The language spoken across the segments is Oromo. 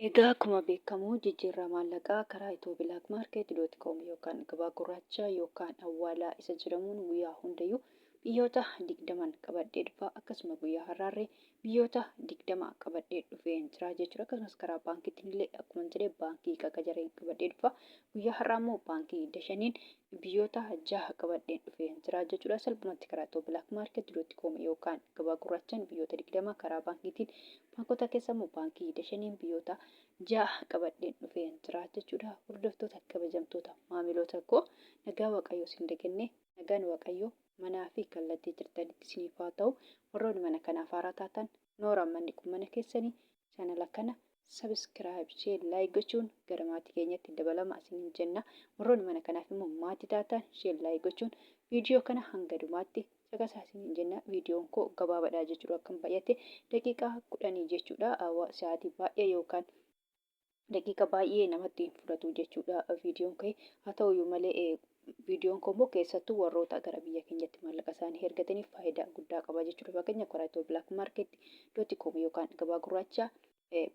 Egaa akkuma beekamu jijjiirraa maallaqaa karaa ethioblakmarket.com yookaan gabaa gurraacha yookaan awwaalaa isa jedhamuun guyyaa hundayyuu biyyoota 20n qabadhee dhufa. Akkasuma guyyaa har'aarree biyyoota 20 qabadhee dhufeen jira jechuudha. Akkasumas karaa baankiitiin illee akkuma jedhe baankii qaqajareen qabadhee dhufa. Guyyaa har'aa immoo baankii Dashaniin biyyoota jaha qabadheen dhufeen jira jechuudha. Salphumatti karaa ethioblakmarket.com yookaan gabaa gurraachaan biyyoota 20, karaa baankiitiin baankota keessa immoo baankii Dashaniin biyyoota jaha qabadheen dhufeen jira jechuudha. Hordoftoota, kabajamtoota maamiloota koo, nagaa Waaqayyoo isin daganne, nagaan Waaqayyoo manaa fi kallattii jirtanitti isiniif haa ta'u. Warroonni mana kanaaf haaraa taatan, nooraan manni kun mana keessanii, chaanala kana subscribe, share, like gochuun gara maatii keenyatti dabalama isiniin jenna. Warroonni mana kanaaf immoo maatii taatan, share, like gochuun viidiyoo kana hanga dhumaatti caqasaa isiniin jenna. Viidiyoon koo gabaabadha jechuudha. Akkam baay'ate daqiiqaa 10 jechuudha. Sa'aatii baay'ee yookaan daqiiqa baay'ee namatti hin fudhatu jechuudha viidiyoon kee. Haa ta'uyyuu malee viidiyoon koo immoo keessattuu warroota gara biyya keenyatti maallaqa isaanii ergataniif faayidaa guddaa qaba jechuudha. Fakkeenyaaf karaa Itiyoo Black Market dot com yookaan gabaa gurraacha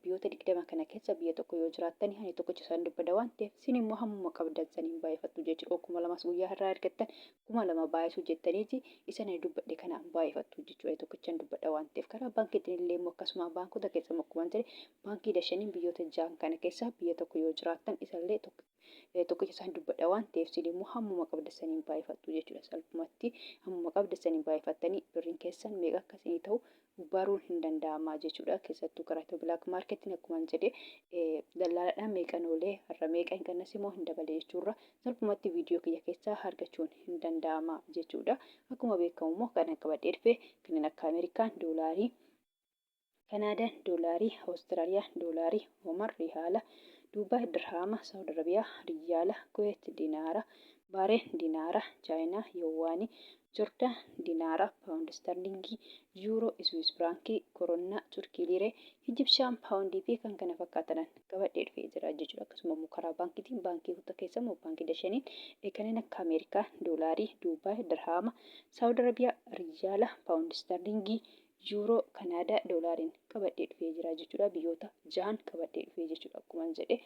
biyyoota 20 kana keessa biyya tokko yoo jiraattani, ani tokkicha isaan dubbadha waan ta'eef, isin immoo hammuma qabdan saniin baay'ifattu jechuudha. 2000s guyyaa irraa argattan 2000 baay'isuu jettaniiti isa ani dubbadhe kana baay'ifattu jechuudha. Ani tokkichan dubbadha waan ta'eef, karaa baankiitiin illee immoo akkasuma baankota keessa immoo akkuma jedhe baankii Dashaniin biyyoota ja'an kana keessa biyya tokko yoo jiraattan, isallee tokkicha isaan dubbadha waan ta'eef, isin immoo hammuma qabdan saniin baay'ifattu jechuudha. Salphumatti hammuma qabdan saniin baay'ifattanii birriin keessan meeqa akka isinii ta'u baruun hin danda'ama jechuudha. Keessattuu karaa Itiyoo Black Marketiin akkuma jedhe dallaaladhaan meeqan oolee, har'a meeqa, hin qannase moo hin dabale jechuurra salphumatti viidiyoo kiyya keessaa argachuun hin danda'ama jechuudha. Akkuma beekamu immoo kan qabadhee dhufe kanneen akka Ameerikaan doolaarii, Kanaadaan doolaarii, Awustiraaliyaa doolaarii, Oman rihaala, Duubaay dirhaama, Saawud Arabiyaa riyyaala, Kuweet dinaara, Baareen dinaara, Chaayinaa yowaanii, Jordaan dinaara, Paawundi Istarlingii, Yuuroo, Iswiis Firaankii, Koronnaa, Turkii Liiree, Ijibshaan Paawundii fi kan kana fakkaatanan qabadhee dhufee jira jechuudha. Akkasuma immoo karaa baankiitiin baankii kutaa keessa immoo baankii Dashaniin kanneen akka Ameerikaa Doolaarii, Duubaay Dirhaama, Saawud Arabiyaa Riyaala, Paawundi Istarlingii, Yuuroo, Kanaadaa doolaariin qabadhee dhufee jira jechuudha. Biyyoota jahan qabadhee dhufee jechuudha akkuman jedhe.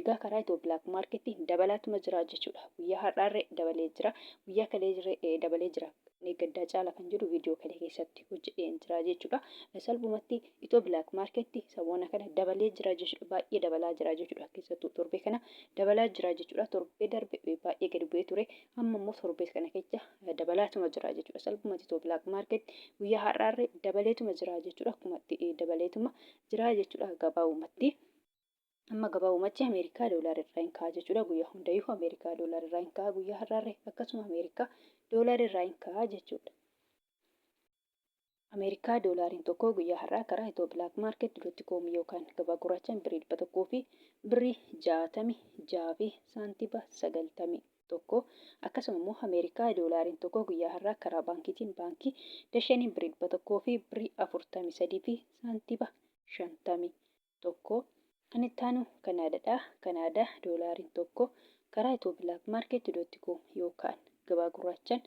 Egaa karaa Itiyoo Black Market dabalaatuma jira jechuudha. Guyyaa har'aarree dabalee jira. Guyyaa kalee dabalee jira. Gaddaa caala kan jedhu viidiyoo kalee keessatti hojjedheen jira jechuudha. Salphumatti Itiyoo Black Market samoona kana dabalee jira jechuudha. Baay'ee dabalaa jira jechuudha. Keessattuu torbee kana dabalaa jira jechuudha. Torbee darbe baay'ee gadi bu'ee ture. Amma immoo torbee kana keessa dabalaatuma jira jechuudha. Salphumatti Itiyoo Black Market guyyaa har'aarree dabaleetuma jira jechuudha. Akkuma itti dabaleetuma jira jechuudha gabaabumatti. Amma gabaabumatti Ameerikaa doolaara irraa hin ka'a jechuudha. Guyyaa hundayyuu Ameerikaa doolaara irraa hin ka'a, guyyaa har'aarree akkasuma Ameerikaa doolaara irraa hin ka'a jechuudha. Ameerikaa doolaariin tokko guyyaa har'aa karaa Itiyoo Black Market dot com yookaan gabaa gurraachaan birrii 100 fi birrii 66 fi saantiba 91. Akkasuma immoo Ameerikaa doolaariin tokko guyyaa har'aa karaa baankiitiin baankii Dashaniin birrii 100 fi birrii 43 fi saantiba 51. Kan itti aanu Kanaadaadha. Kanaadaa doolaariin tokko karaa Itiyoo Black Market dot com yookaan gabaa gurraachaan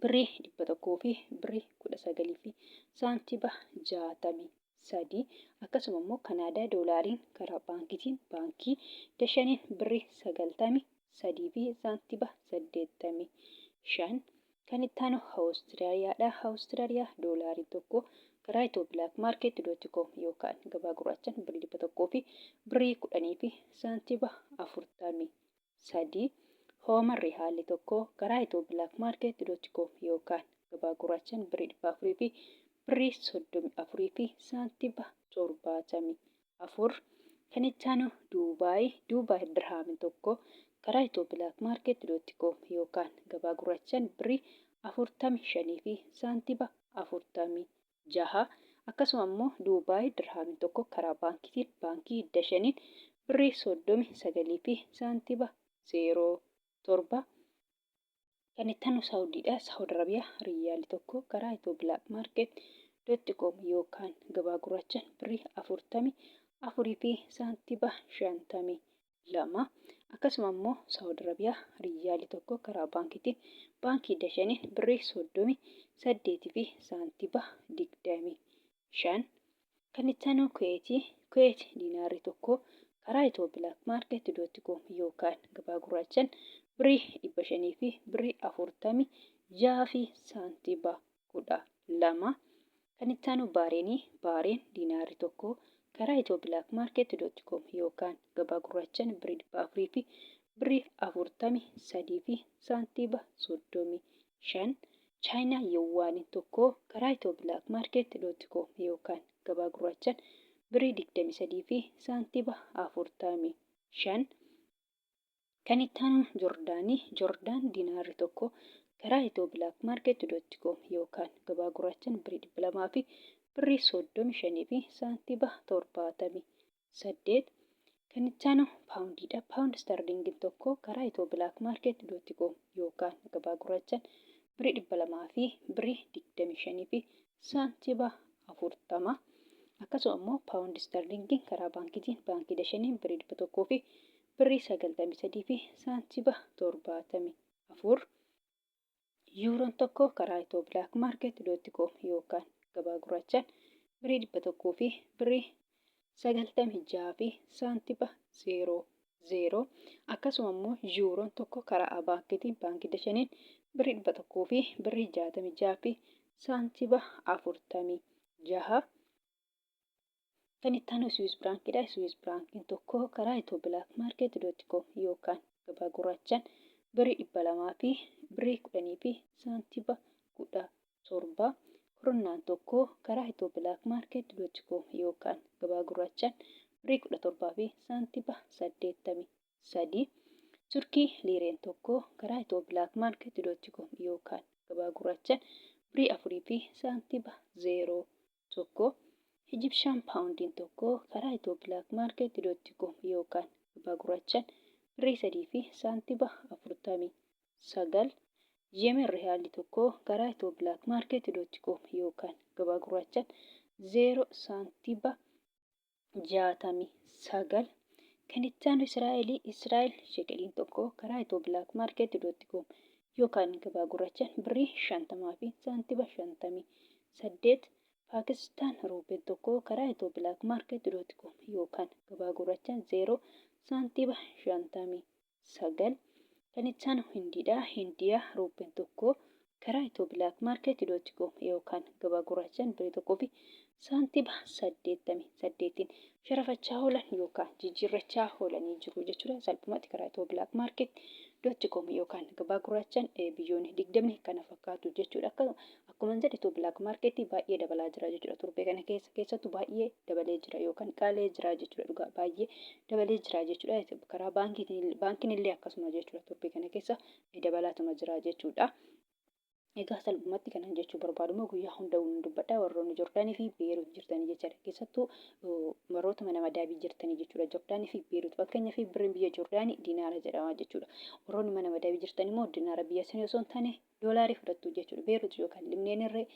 birrii 100 fi birrii 19 fi saantiba 63. Akkasuma immoo Kanaadaa doolaariin karaa baankiitiin baankii Dashaniin birrii 93 fi saantiba 85. Kan itti aanu Awustiraaliyaadha. Awustiraaliyaa doolaariin tokko karaa Itiyoo Black Market dot com yookaan gabaa gurraachaan birrii 100 fi birrii 10 fi saantiba 43. Hooman rihaalli tokko karaa Itiyoo Black Market dot com yookaan gabaa gurraachaan birrii 400 fi birrii 34 fi saantiba 74. Kan itti aanu Duubaay. Duubaay dirhaamni tokko karaa Itiyoo Black Market dot com yookaan gabaa gurraachaan birrii 45 fi saantiba 46. Akkasuma immoo Duubaay dirhaamni tokko karaa baankiitiin baankii Dashaniin birrii 39 fi saantiba 07. Kan itti aanu Saawudiidha. Saawud Arabiyaa riyyaalli tokko karaa Itiyoo Black Market dot com yookaan gabaa gurraachaan birrii 44 fi saantiba 52. Akkasuma immoo Saawud Arabiyaa riyyaalli tokko karaa baankiitiin baankii Dashaniin birrii 38 fi saantiba 25. Kan itti aanu Kuweeti. Kuweet diinaarri tokko karaa Itiyoo Black Market dot com yookaan gabaa gurraachaan birrii 500 fi birrii 46 fi saantiba 12. Kan itti aanu Baareenii. Baareen diinaarri tokko karaa Itiyoo Black Market dot com yookaan gabaa gurraachaan birrii 400 fi birrii 43 fi saantiba 35. Chaayinaa Yuwaaniin tokko karaa ethioblkmarket dot com yookaan gabaa gurraachaan birrii 23 fi saantiba 45. Kan itti aanu Jordaani. Jordaan dinaarri tokko karaa ethioblkmarket dot com yookaan gabaa gurraachaan birrii 200 fi birrii 35 fi saantiba 78. Kan itti aanu paawundiidha. Paawundi istarliingiin tokko karaa ethioblkmarket.com yookaan gabaa gurraachaan birrii 200 fi birrii 25 fi saantiba 40. Akkasuma immoo paawundi istarliingiin karaa baankiitiin baankii Dashaniin birrii 100 fi birrii 93 fi saantiba 74. Yuuroon tokko karaa ethioblkmarket.com yookaan gabaa gurraachaan birrii 100 fi birrii 96 fi saantiba 00. Akkasuma immoo yuuroon tokko karaa baankiitiin baankii Dashaniin birrii 100 fi birrii 66 fi saantiba 46. Kan itti aanu Swiss Biraankiidha. Swiss Biraankiin tokko karaa ethioblkmarket.com yookaan gabaa gurraachaan birrii 200 fi birrii 10 fi saantiba 17. Koronnaan tokko karaa ethioblkmarket.com yookaan gabaa gurraachaan birrii 17 fi saantiba 83. Turkii liireen tokko karaa ethioblkmarket.com yookaan gabaa gurraachaan birrii 4 fi saantiba 0 1. Ijibshaan paawundiin tokko karaa ethioblkmarket.com yookaan gabaa gurraachaan birrii 3 fi saantiba 49. Yemen riyaalli tokko karaa ethioblkmarket.com yookaan gabaa gurraachaan 0 saantiba 69. Kan itti aanu Israa'eli. Israa'el shekeliin tokko karaa ethioblkmarket.com yookaan gabaa gurraachaan birrii 50 fi saantiba 58. Paakistaan ruupiin tokko karaa ethioblkmarket.com yookaan gabaa gurraachaan 0 saantiba 59. Kan itti aanu Hindiidha. Hindiyaa ruupiin tokko karaa ethioblkmarket.com yookaan gabaa gurraachaan birrii 1 fi saantiba 88n sharafachaa oolan yookaan jijjiirrachaa oolanii jiru jechuudha. Salphumatti karaa ethioblkmarket.com yookaan gabaa gurraachaan biyyoonni 20 kana fakkaatu jechuudha. Akkuma jedhe Ethio Black Market baay'ee dabalaa jira jechuudha. Torbee kana keessa keessattuu baay'ee dabalee jira yookaan qaala'ee jira jechuudha. Dhugaa baay'ee dabalee jira jechuudha. Karaa baankiin illee akkasuma jechuudha. Torbee kana keessa dabalaatuma jira jechuudha. Egaa salphumatti kanan jechuu barbaadu immoo guyyaa hunda nan dubbadha warroonni Jordaanii fi Beerut jirtanii jechaadha. Keessattuu warroota mana madaabii jirtanii jechuudha. Jordaanii fi Beerut fakkeenyaaf birriin biyya Jordaanii dinaara jedhama jechuudha. Warroonni mana madaabii jirtan immoo dinaara biyya sanii osoo hin taane doolaarii fudhattu jechuudha. Beerut yookaan Libneen irree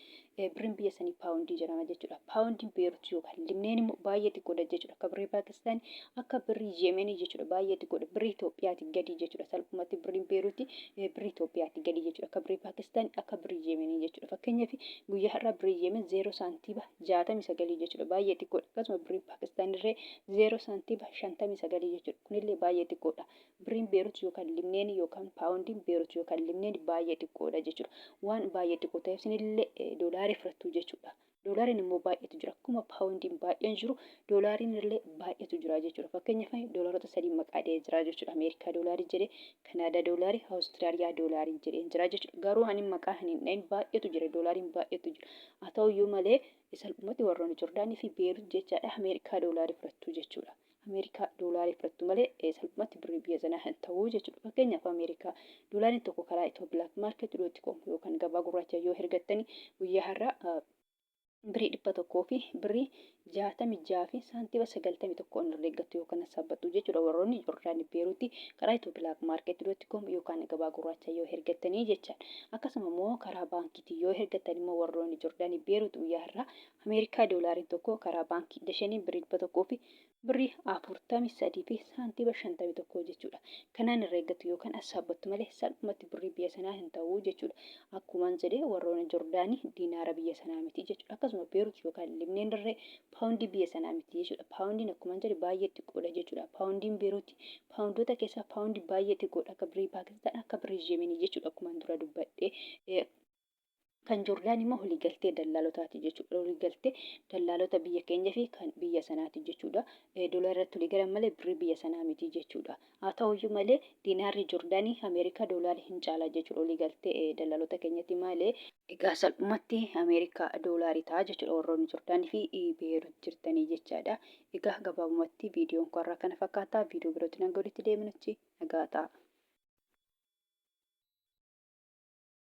birriin biyya sanii paawundii jedhama jechuudha. Paawundiin Beerut yookaan Libneen immoo baay'ee xiqqoodha jechuudha. Akka birrii Paakistaanii akka birrii Yemenii jechuudha. Baay'ee xiqqoodha. Birrii Itoophiyaatii gadi jechuudha. Salphumatti birriin Beeruuti birrii Itoophiyaatii gadi jechuudha. Akka birrii Paakistaanii akka birrii Yemenii jechuudha. Fakkeenyaaf guyyaa har'aa birrii Yemen 0 saantiiba 69 jechuudha. Baay'ee xiqqoodha. Akkasuma birriin Paakistaan irree 0 saantiiba 59 jechuudha. Kunillee baay'ee xiqqoodha. Birriin Beerut yookaan Libneen yookaan paawundiin Beerut yookaan Libneen baay'ee xiqqoodha jechuudha. Waan baay'ee xiqqoo ta'eef isinillee doolaarii fudhattu jechuudha. Doolaariin immoo baay'eetu jira. Akkuma paawundiin baay'een jiru doolaariin illee baay'eetu jira jechuudha. Fakkeenyaaf doolaarota sadii maqaa dhahee jira jechuudha. Ameerikaa doolaarii jedhee, Kanaadaa doolaarii, Awustiraaliyaa doolaarii jedhee jira jechuudha. Garuu ani maqaa hin dhahin baay'eetu jira. Doolaariin baay'eetu jira. Haa ta'uyyuu malee salphumatti warroonni Jordaanii fi Beerut jechaadha Ameerikaa doolaarii fudhattu jechuudha. Ameerikaa doolaarii fudhattu malee salphumatti birrii biyya sanaa hin ta'u jechuudha. Fakkeenyaaf Ameerikaa doolaariin tokko karaa Itiyoo Black Market dot com yookaan gabaa gurraacha yoo hergattani guyyaa har'aa birrii 100 fi birrii 66 fi saantiba 91 herreeggattu yookaan saabbattu jechuudha. Warroonni Jordaanii Beeruutti karaa Itiyoo Black Market dot com yookaan gabaa gurraacha yoo hergattanii jechaadha. Akkasuma immoo karaa baankiitiin yoo hergattan immoo warroonni Jordaanii Beeruut guyyaa har'aa Ameerikaa doolaariin tokko karaa baankii Dashanii birrii 100 fi birrii 43 fi saantiba 51 jechuudha. Kanaan irra eeggattu yookaan assaabbattu malee salphumatti birrii biyya sanaa hin ta'u jechuudha. Akkuman jedhe warroonni Jordaanii diinaara biyya sanaa miti jechuudha. Akkasuma Beerut yookaan Libneen irree Paawundii biyya sanaa miti jechuudha. Paawundiin akkuma jedhe baay'ee xiqqoodha jechuudha. Paawundiin Beeruuti paawundoota keessaa paawundii baay'ee xiqqoodha. Akka birrii Paakistaan, akka birrii Yemenii jechuudha, akkuma dura dubbadhe. Kan Joordaan immoo waliigaltee dallaalotaati jechuudha. Waliigaltee dallaalota biyya keenya fi kan biyya sanaati jechuudha. Doolaara irratti walii galan malee birrii biyya sanaa miti jechuudha. Haa ta'uyyuu malee, diinaarri Joordaanii Ameerikaa doolaara hin caala jechuudha, waliigaltee dallaalota keenyatti malee. Egaa salphumatti Ameerikaa doolaarii ta'a jechuudha, warroonni Joordaanii fi Beerut jirtanii jechaadha. Egaa gabaabumatti viidiyoon kun har'a kana fakkaata. Viidiyoo birootti hanga walitti deebinutti nagaa ta'a.